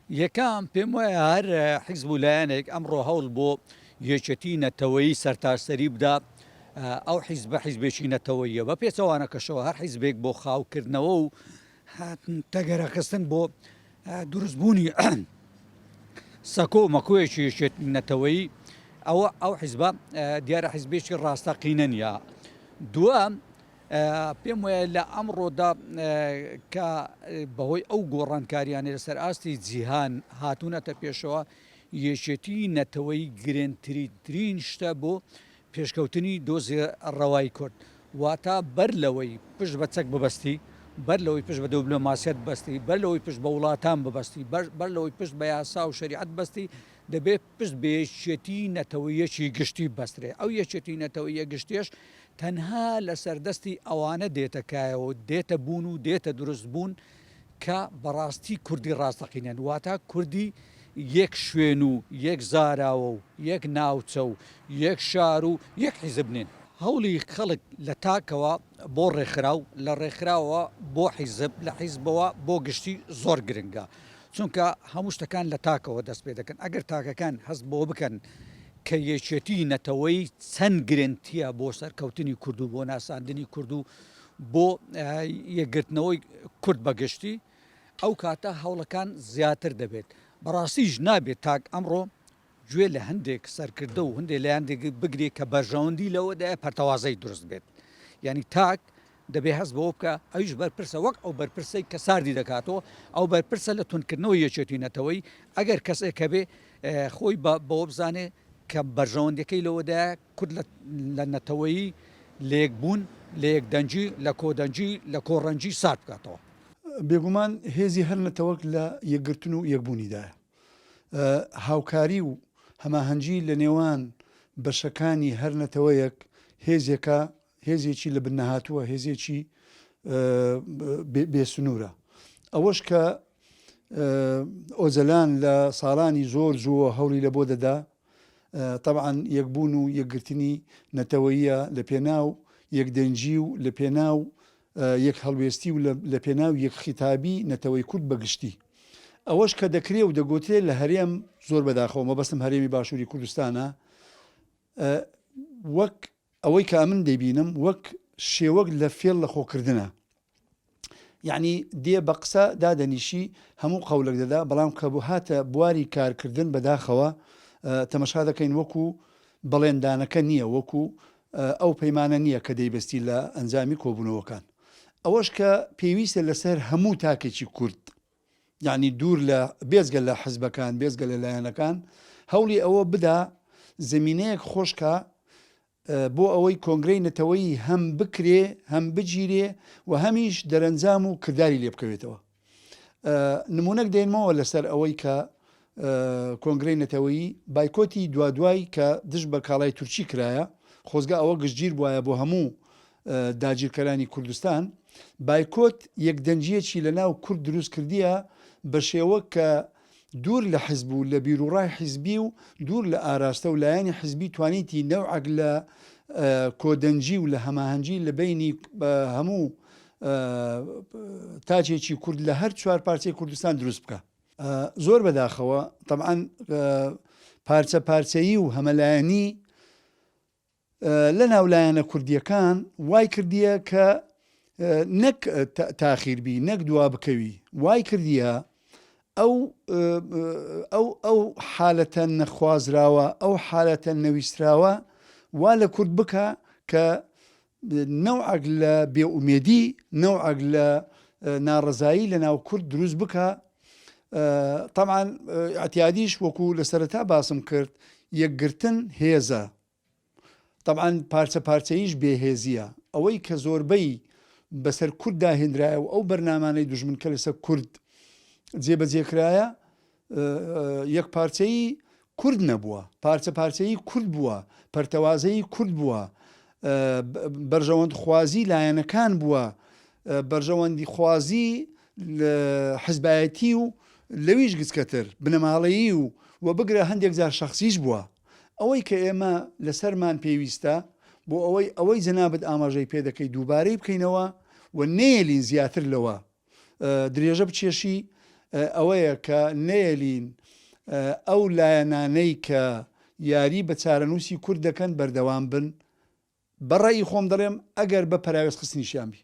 یەکەم، پێم وایە هەر حیزب و لایەنێک ئەمڕۆ هەوڵ بۆ یەکێتی نەتەوەیی سەرتاسەری بدا، ئەو حیزبە حیزبێکی نەتەوەییە. بە پێچەوانەکەشەوە هەر حیزبێک بۆ خاوکردنەوە و تەگەرەخستن بۆ دروستبوونی سەکۆ و مەکۆیەکی یەکێتی نەتەوەیی، ئەوە ئەو حیزبە دیارە حیزبێکی ڕاستەقینە نییە. دووەم، پێم وایە لە ئەمڕۆدا کە بەهۆی ئەو گۆڕانکاریانەی لەسەر ئاستی جیهان هاتوونەتە پێشەوە، یەکێتی نەتەوەیی گرنترین شتە بۆ پێشکەوتنی دۆزی ڕەوای کورد. واتە بەر لەوەی پشت بە چەک ببەستی، بەر لەوەی پشت بە دبلۆماسیەت ببەستی، بەر لەوەی پشت بە وڵاتان ببەستی، بەر لەوەی پشت بە یاسا و شەریعەت ببەستی، دەبێت پشت بە یەکێتی نەتەوەییەکی گشتی ببەسترێ، ئەو یەکێتی نەتەوەییە گشتیەش تەنها لەسەر دەستی ئەوانە دێتە کایەوە و دێتە بوون و دێتە دروست بوون کە بەڕاستی کوردی ڕاستەقینەن، واتە کوردی یەک شوێن و یەک زاراوە و یەک ناوچە و یەک شار و یەک حیزب نین. هەوڵی خەڵک لە تاکەوە بۆ ڕێکخراو، لە ڕێکخراوەوە بۆ حیزب، لە حیزبەوە بۆ گشتی زۆر گرنگە. چونکە هەموو شتەکان لە تاکەوە دەست پێ دەکەن، ئەگەر تاکەکان هەست بەوە بکەن کە یەکێتی نەتەوەیی چەند گرنتیە بۆ سەرکەوتنی کورد و بۆ ناساندنی کورد و بۆ یەکگرتنەوەی کورد بە گشتی، ئەو کاتە هەوڵەکان زیاتر دەبێت. بەڕاستیش نابێت تاک ئەمڕۆ گوێ لە هەندێک سەرکردە و هەندێک لایەن بگرێت کە بەرژەوەندی لەوەدایە پەرتەوازەی دروست بێت. یانی تاک دەبێ هەست بەوە بکا ئەویش بەرپرسە وەک ئەو بەرپرسەی کە ساردی دەکاتەوە، ئەو بەرپرسە لە توندکردنەوەی یەکێتی نەتەوەیی، ئەگەر کەسێک هەبێ خۆی بە بەوە بزانێ کە بەرژەوەندیەکەی لەوەدایە کورد لە نەتەوەیی لە یەکبوون، لە یەکدەنگی، لە کۆدەنگی، لە کۆڕەنگی سارد بکاتەوە. بێگومان هێزی هەر نەتەوەک لە یەکگرتن و یەکبوونیدایە. هاوکاری و هەماهەنگی لە نێوان بەشەکانی هەر نەتەوەیەک هێزێکە، هێزێکی لە بن نەهاتووە، هێزێکی بێ سنوورە. ئەوەش کە ئۆجەلان لە ساڵانی زۆر زووە هەوڵی لە بۆ دەدا، تەبعەن یەکبوون و یەکگرتنی نەتەوەییە لە پێناو یەکدەنگی و لە پێناو یەک هەڵوێستی و لە پێناو یەک خیتابی نەتەوەی کورد بە گشتی. ئەوەش کە دەکرێ و دەگۆترێ لە هەرێم، زۆر بەداخەوە مەبەستم هەرێمی باشووری کوردستانە، وەک ئەوەی کە ئەمن دەیبینم وەک شێوەک لە فێڵ لە خۆکردنە. یەعنی دێ بە قسە دادەنیشی هەموو قەولەک دەدا، بەڵام کە هاتە بواری کارکردن بەداخەوە تەمەشا دەکەین وەکو بەڵێندانەکە نییە، وەکو ئەو پەیمانە نییە کە دەیبەستی لە ئەنجامی کۆبوونەوەکان. ئەوەش کە پێویستە لەسەر هەموو تاکێکی کورد، یانی دوور لە بێجگە لە حزبەکان، بێجگە لە لایەنەکان، هەوڵی ئەوە بدا زەمینەیەک خۆش کا بۆ ئەوەی کۆنگرەی نەتەوەیی هەم بکرێ، هەم بگیرێ و هەمیش دەرەنجام و کرداری لێ بکەوێتەوە. نموونەک دێنمەوە لەسەر ئەوەی کە کۆنگرەی نەتەوەیی بایکۆتی دوادوای کە دژ بە کاڵای تورکی کرایە، خۆزگە ئەوە گشتگیر بوایە بۆ هەموو داگیرکەرانی کوردستان، بایکۆت یەکدەنگییەکی لە ناو کورد دروست کردیە بە شێوەک کە دوور لە حزب و لە بیروڕای حزبی و دوور لە ئاراستە و لایەنی حزبی توانیتی نەوعەک لە کۆدەنگی و لە هەماهەنگی لە بەینی هەموو تاکێکی کورد لە هەر چوار پارچەی کوردستان دروست بکا. زۆر بەداخەوە تەبعەن پارچە پارچەیی و هەمەلایەنی لە ناو لایەنە کوردیەکان وای کردیە کە نەک تاخیر بی نەک دوا بکەوی وای کردیە ئەو ئەو ئەو حالەتە نەخوازراوە ئەو حالەتە نەویستراوە وا لە کورد بکە کە نەوعەک لە بێئومێدی، نەوعەک لە ناڕەزایی لە ناو کورد دروست بکا. تەبعەن ئیعتیادیش وەکو لە سەرەتا باسم کرد یەکگرتن هێزە، تەبعەن پارچە پارچەییش بێهێزییە. ئەوەی کە زۆربەی بەسەر کورددا هێنرایە و ئەو بەرنامانەی دوژمن کە لەسەر کورد جێبەجێ کرایە یەکپارچەیی کورد نەبووە، پارچە پارچەیی کورد بووە، پەرتەوازەیی کورد بووە، بەرژەوەندخوازی لایەنەکان بووە، بەرژەوەندیخوازی حزبایەتی و لەویش گچکەتر بنەماڵەیی و و بگرە هەندێک جار شەخسیش بووە. ئەوەی کە ئێمە لەسەرمان پێویستە بۆ ئەوەی ئەوەی جەنابت ئاماژەی پێ دەکەی دووبارەی بکەینەوە و نەیەلین زیاتر لەوە درێژە بکێشی. ئەوەیە کە نەیەلین ئەو لایەنانەی کە یاری بە چارەنووسی کورد دەکەن بەردەوام بن، بە ڕەئی خۆم دەڵێم ئەگەر بە پەراوێزخستنیشیان بی.